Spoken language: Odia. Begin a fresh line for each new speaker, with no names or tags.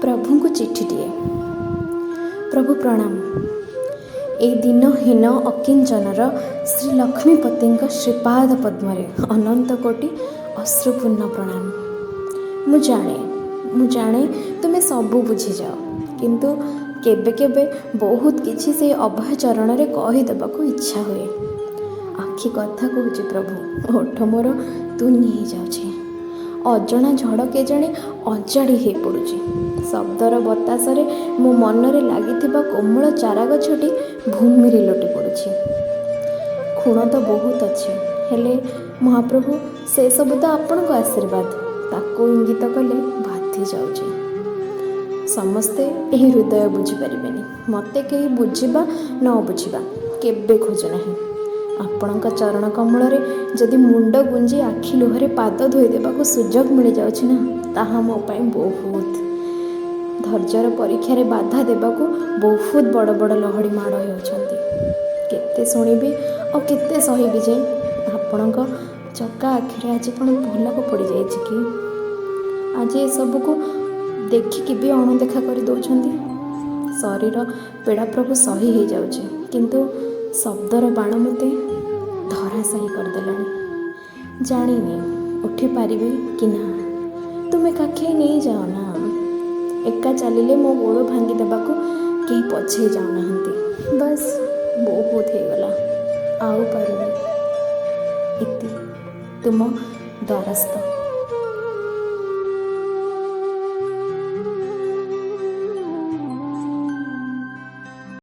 ପ୍ରଭୁଙ୍କୁ ଚିଠିଟିଏ। ପ୍ରଭୁ ପ୍ରଣାମ। ଏଇ ଦିନହୀନ ଅକିଞ୍ଚନର ଶ୍ରୀ ଲକ୍ଷ୍ମୀପତିଙ୍କ ଶ୍ରୀପାଦ ପଦ୍ମରେ ଅନନ୍ତ କୋଟି ଅଶ୍ରୁପୂର୍ଣ୍ଣ ପ୍ରଣାମ। ମୁଁ ଜାଣେ ତୁମେ ସବୁ ବୁଝିଯାଅ, କିନ୍ତୁ କେବେ କେବେ ବହୁତ କିଛି ସେଇ ଅଭୟ ଚରଣରେ କହିଦେବାକୁ ଇଚ୍ଛା ହୁଏ। ଆଖି କଥା କହୁଛି ପ୍ରଭୁ, ଓଠ ମୋର ତୁନି ହେଇଯାଉଛି। ଅଜଣା ଝଡ଼ କେଜାଣି ଅଜାଡ଼ି ହେଇ ପଡ଼ୁଛି। ଶବ୍ଦର ବତାସରେ ମୋ ମନରେ ଲାଗିଥିବା କୋମଳ ଚାରା ଗଛଟି ଭୂମିରେ ଲୋଟି ପଡ଼ୁଛି। ଖୁଣ ତ ବହୁତ ଅଛି, ହେଲେ ମହାପ୍ରଭୁ, ସେସବୁ ତ ଆପଣଙ୍କ ଆଶୀର୍ବାଦ। ତାକୁ ଇଙ୍ଗିତ କଲେ ବାଧି ଯାଉଛି। ସମସ୍ତେ ଏହି ହୃଦୟ ବୁଝିପାରିବେନି। ମୋତେ କେହି ବୁଝିବା ନ ବୁଝିବା କେବେ ଖୋଜୁ ନାହିଁ। ଆପଣଙ୍କ ଚରଣ କମଳରେ ଯଦି ମୁଣ୍ଡ ଗୁଞ୍ଜି ଆଖି ଲୁହରେ ପାଦ ଧୋଇଦେବାକୁ ସୁଯୋଗ ମିଳିଯାଉଛି ନା, ତାହା ମୋ ପାଇଁ ବହୁତ। ଧୈର୍ଯ୍ୟର ପରୀକ୍ଷାରେ ବାଧା ଦେବାକୁ ବହୁତ ବଡ଼ ବଡ଼ ଲହଡ଼ି ମାଡ଼ ହେଉଛନ୍ତି। କେତେ ଶୁଣିବି ଆଉ କେତେ ସହିବି ଯେ? ଆପଣଙ୍କ ଚକା ଆଖିରେ ଆଜି କ'ଣ ପଲକ ପଡ଼ିଯାଇଛି କି? ଆଜି ଏସବୁକୁ ଦେଖିକି ବି ଅଣଦେଖା କରିଦେଉଛନ୍ତି। ଶରୀର ପୀଡ଼ା ପ୍ରଭୁ ସହି ହେଇଯାଉଛି, କିନ୍ତୁ ଶବ୍ଦର ବାଣ ମୋତେ ଧରାଶାୟୀ କରିଦେଲାଣି। ଜାଣିନି ଉଠିପାରିବି କି ନା। ତୁମେ କାଖେଇ ନେଇଯାଅ ନା। ଏକା ଚାଲିଲେ ମୋ ଗୋଡ଼ ଭାଙ୍ଗି ଦେବାକୁ କେହି ପଛେଇ ଯାଉନାହାନ୍ତି। ବାସ୍, ବହୁତ ହେଇଗଲା, ଆଉ ପାରୁନି। ଇତି, ତୁମ ଦ୍ୱାରସ୍ଥ।